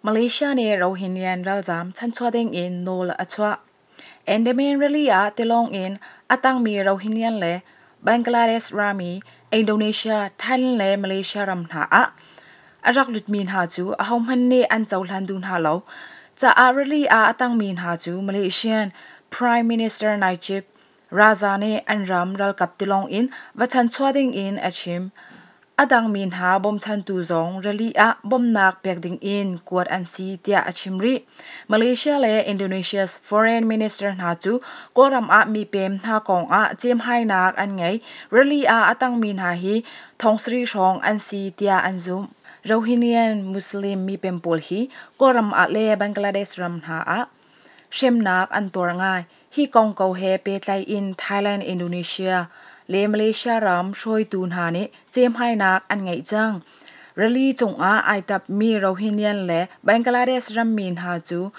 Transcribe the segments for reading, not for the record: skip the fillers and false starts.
Malaysia nih Rohingyan ralzaam chanchuah ding in nawl a chuah. Andaman Rili ah tilawng in a tangmi Rohingyan le Bangladesh rami Indonesia, Thailand le Malaysia ram hna ah a rak lutmi hna cu ahohmanh nih an cohlan duh hna lo caah rili ah a tangmi hna cu Malaysian Prime Minister Najib Razak nih an ram ralkap tilawng in va chanchuah ding in a chim. A dangmi hna bawmchantu zong rili ah bawmhnak pek ding in kuat an si tiah a chim rih. Malaysia le Indonesia's foreign minister hna cu Kawlram ah mipem hna kong ah cemhainak an ngei. Rili ah a tangmi hna hi thongsarih hrawng an si tiah an zumh. Rohingyan Muslim mipem pawl hi Kawlram ah le Bangladesh ram hna ah hremnak an tuar ngai. Hi kong ko he pehtlai in Thailand, Indonesia le Malaysia ram hruaitu hna nih cemhainak an ngeih cang. Rili cungah ai tapmi Rohingyan le Bangladesh rammi hna cu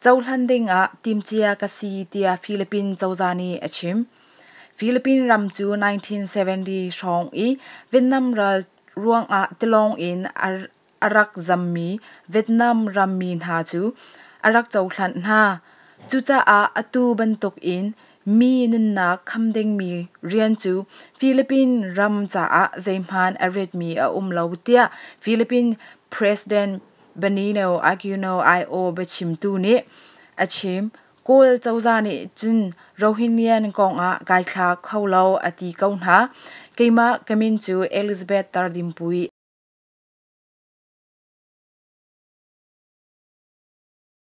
cohlan dingah timhcia ka si tiah Philippine cozah nih a chim. Philippine ram cu 1970 hrawng i Vietnam ral ruangah tilawng in a rak zammi Vietnam rammi hna cu a rak cohlan hna. Cucaah atu bantukin mi nunnak kham dingmi rian cu Philippine ram caah zeihmanh a ritmi a um lo tiah Philippine President Benigno Aquino II biachimtu nih a chim. Kawl cozah nih cun Rohingyan kongah kai thlak kho lo a ti ko hna. Keimah ka min cu Elizabeth Tardimpui.